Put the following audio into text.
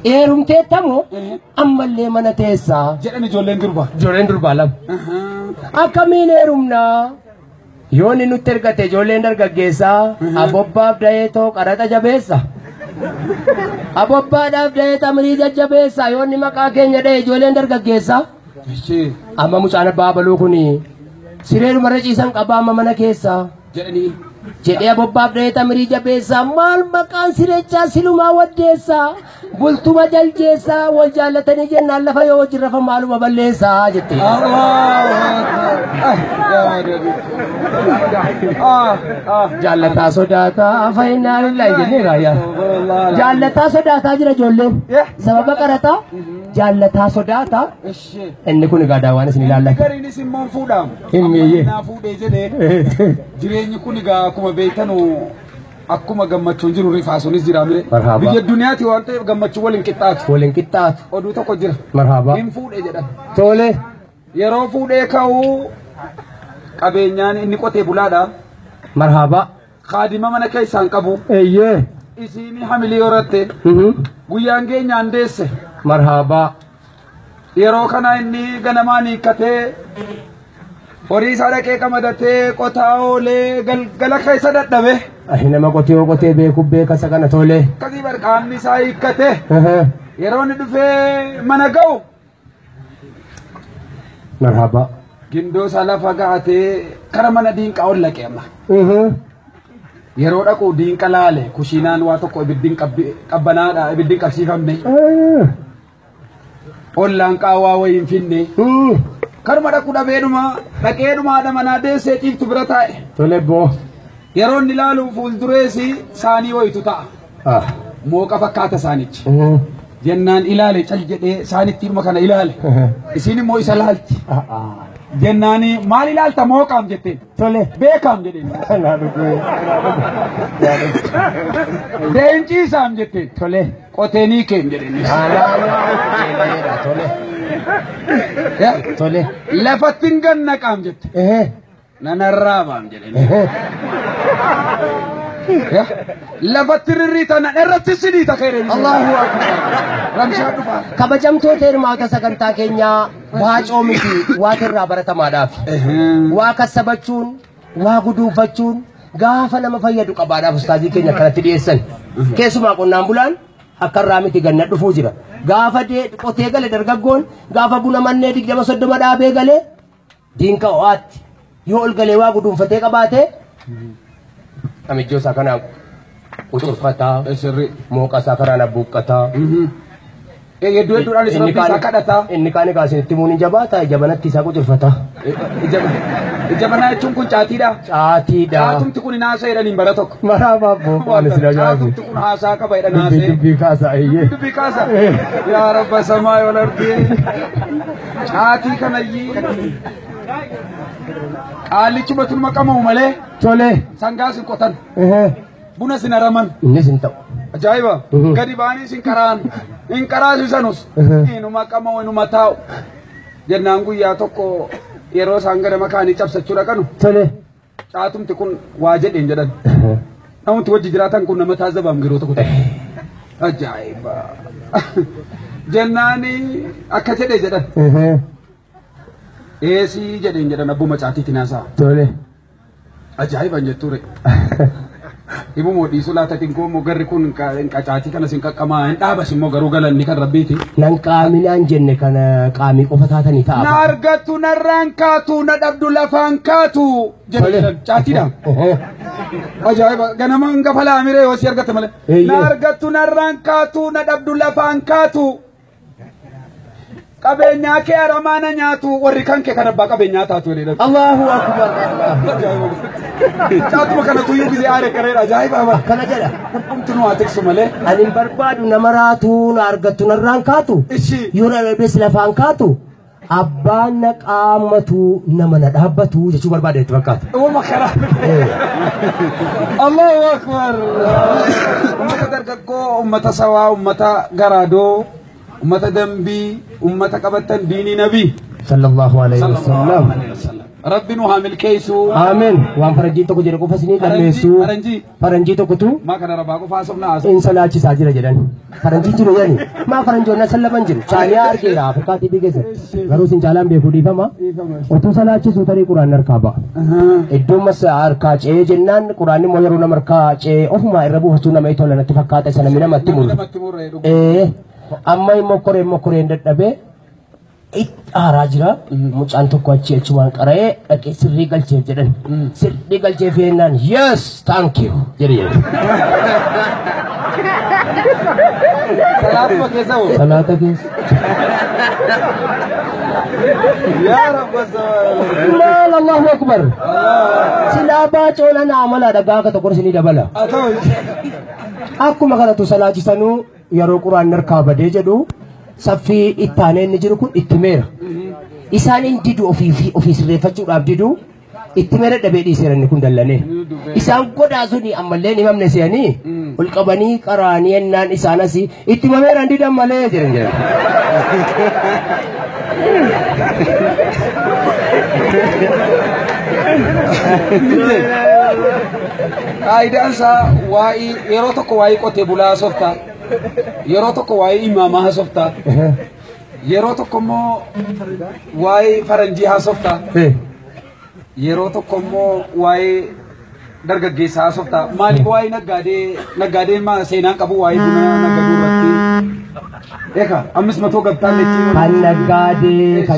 Heerumteettamoo ammallee mana teessaa. Jedhan ijoolleen durbaa. Ijoolleen durbaa lama. Akkamiin heerumnaa? Yoo inni nutti ergate ijoolleen dargaggeessaa abobbaaf da'eetoo qaraxa jabeessa. Abobbaadhaaf da'ee tamirii jajjabeessa yoo inni maqaa keenya dha'e ijoolleen dargaggeessaa. Amma mucaan abbaa abaluu kun sireeduma irra ciisan qabaa amma mana keessaa. Jedhanii. Jedhee abobbaaf dha'ee tamirii jabeessaa maal maqaan sirechaa silumaa waddeessaa bultuma jaljeessaa wal jaallatanii jennaan lafa yoo wajjin rafa maaluma balleessaa jette. Jaallataa sodaataa fayyinaa lillahi jennee raayyaa. Jaallataa sodaataa jira ijoolleen. Sababa qarataa jaallataa sodaataa. Inni kun egaa daawwaan isin ilaallata. Gariinis immoo fuudhaam. Himmiyyee. Naa fuudhee jedhee jireenyi kun egaa akkuma beektanu akkuma gammachuun jiru rifaasuunis jira mire. Marhaabaa. Biyya duniyaati waan ta'eef gammachuu waliin qixxaatu. Waliin qixxaatu. Oduu tokko jira. Marhaabaa. Hin fuudhee jedhan. Tole. Yeroo fuudhee ka'uu qabeenyaan inni qotee bulaadha. Marhaabaa. Kaadima mana keessaan qabu. Eeyyee. Isiin hamilii horatte. Guyyaan geenyaan deesse. Marhaabaa. Yeroo kana inni ganamaan hiikkatee horii isaa dhaqee qamadatee qotaa oolee galgala keessa dadhabe. Ahi nama qotee qotee beeku beeka isa kana tole. Akkasii barqaamni isaa hiikkate. Yeroo inni dhufee mana ga'u. Marhaabaa. Gindoo isaa lafa ga'atee kara mana diinqaa ol laqe amma. Yeroo dhaqu diinqa laale kushiinaan waa tokko ibiddiin qabbanaadha ibiddiin qabsiifamne. Ollaan qaawwaa wayii hin finne. Karuma dhaqu dhabeedhuma dhaqeedhuma haadha manaa deessee ciiftu bira taa'e. Tole boo. Yeroo inni ilaalu fuuldureesi saanii wayitu ta'a. Mooqa fakkaata saanichi. Jennaan ilaale cal jedhee saanitti ilma kana ilaale. Isiin immoo isa laalti. Jennaan maal ilaalta mooqaam jetteen. Tole. Beekaam jedheen. Leenciisaam jetteen. Tole. Qoteenii keem jedheen. Tole. Tole. Lafatti hin gannaqaam jette. Nanarraabaam jedheen. Lafatti rirriita nan irratti siniita keereen. Allahu akbar. Ramshaa dhufaa. Kabajamtoota hirmaata sagantaa keenyaa waa miti waa irraa baratamaadhaaf. Waa kassabachuun, waa guduunfachuun gaafa nama fayyadu qabaadhaaf ustaazii keenya akkanatti dhiyeessan. Keessumaa qonnaan bulaan akka irraa miti ganna dhufuu jira. Gaafa qotee gale dargaggoon gaafa buna mannee 20-30 dhaabee galee diinqa ho'aatti yoo ol galee waa guduunfatee qabaate amijjoo isaa kanaan quxurfataa, mooqa isaa kanaan abbuuqqataa. Hedduu hedduudhaan isa rabbii isaa kadhataa. Inni kaan egaa isinitti himuun hin jabaata jabanatti isaa quxurfata. Ija banaa jechuun kun caatiidha. Caatiidha. Caatumti kun haasaa jedhaniin bara tokko. Maraabaa abboo waan isin ajaa'ibu. Caatumti kun haasaa qaba jedhan haasee. Dubbii kaasaa eeyyee. Dubbii kaasaa. Yaa Rabba samaa wal ardii. Caatii kanayyii. Qaalichuma tunuma qamamu malee. Tole. Sangaa sin qotan. Buna sin haraman. Innis hin ta'u. Ajaa'iba. Gadi ba'anii sin qaraan. Hin qaraasisanus. Inuma qamamu inuma taa'u. Jennaan guyyaa tokko yeroo isaan gara makaanii cabsachuu dhaqanu. Tole. Caatumti kun waa jedheen jedhan. Namooti wajji jiraatan kun nama taazzabaam yeroo tokko ta'e. Ajaa'iba. Jennaan akka jedhe jedhan. Eesii jedheen jedhan abbuma caatiitiin haasa'a. Tole. Ajaa'iban jetture. Himumoo dhiisuu laata xinkoo immoo garri kun qacaatii kanas hin qaqqamaa hin dhaabas immoo garuu galanni kan rabbiiti. Nan qaaminaan jenne kana qaamii qofa taatanii ta'a. Na argattu narraan kaatu na dhabdu lafaan kaatu jedhe caatiidha. Ajaa'iba ganama hangafa laamiree yoo si argatte malee. Na argattu narraan kaatu na dhabdu lafaan kaatu. Qabeenyaa kee haramaana nyaatu warri kan kee kan abbaa qabeenyaa taatu jedhee. Allahu akbar. Caatuma kana tuyyuu gisee aare kareera ajaa'iba. Akkana jedha. Qulqultu nu haa tiksu malee. Ani hin barbaadu nama raatu na argattu narraan kaatu. Yoo na dhabdes lafaan kaatu. Abbaan na qaamatu nama na dhaabbatu jechuu barbaade itti fakkaata. Uuma karaa. Allahu akbar. Uummata dargaggoo, uummata sawaa, uummata garaadoo, uummata dambii, uummata qabattan diinii nabii. Sallallahu alayhi wa sallam. Rabbi nu haa milkeessu. Amiin. Waan faranjiin tokko jedhe qofa isinii dhammeessu. Faranjii. Faranjii tokkotu Maa kana rabaa qofaa haasofna haasofna. in salaachisaa jira jedhan. Faranjii jiru jedhani. Maa faranjoonni sallaman jiru. Chaaniyaa argeera Afrikaa TV keessatti. Garuu isin caalaan beekuu dhiifama. Utuu salaachisu tarii quraan harkaa ba'a. Iddoo mas harkaa ce'ee jennaan quraan immoo yeroo nama harkaa ce'ee ofumaa irra buufachuu nama tola natti fakkaata isa namni namatti muru. Namatti murree dhugu. Amma immoo koreen dadhabee itti aaraa jira. Mucaan tokko achi achumaan qara'ee dhaqee sirrii galcheef jedhan. Sirrii galcheef jennaan yes thank you jedhe jedhe. Salaatuma keessa hoo? Salaata keessa. Yaa Rabbi Maal Allahu Akbar. Silaa baacoona naa mala dhagaa akka tokko isinii dabala. Haa ta'u. Akkuma kanatu salaachisanuu yeroo quraan harkaa badee jedhu saffii ittaanee inni jiru kun itti meera. Isaan hin didu ofii sirreeffachuudhaaf didu itti meera dhabee dhiiseera inni kun dallanee. Isaan godhaa suni ammallee hin himamne se'anii ol qabanii qaraanii ennaan isaan asii itti himameera hin didan malee jedhan jedhan. Faayidaan isaa waa'ee yeroo tokko waa'ee qotee bulaa haasofta. Yeroo tokko waa'ee imaamaa haasofta. Yeroo tokko immoo waa'ee faranjii haasofta. Yeroo tokko immoo waa'ee dargaggeessaa haasofta. Maaliif waa'ee naggaadee maa seenaan qabu waa'ee buna naggaduu irratti. Eeka ammas matoo gabtaan Kan naggaadee.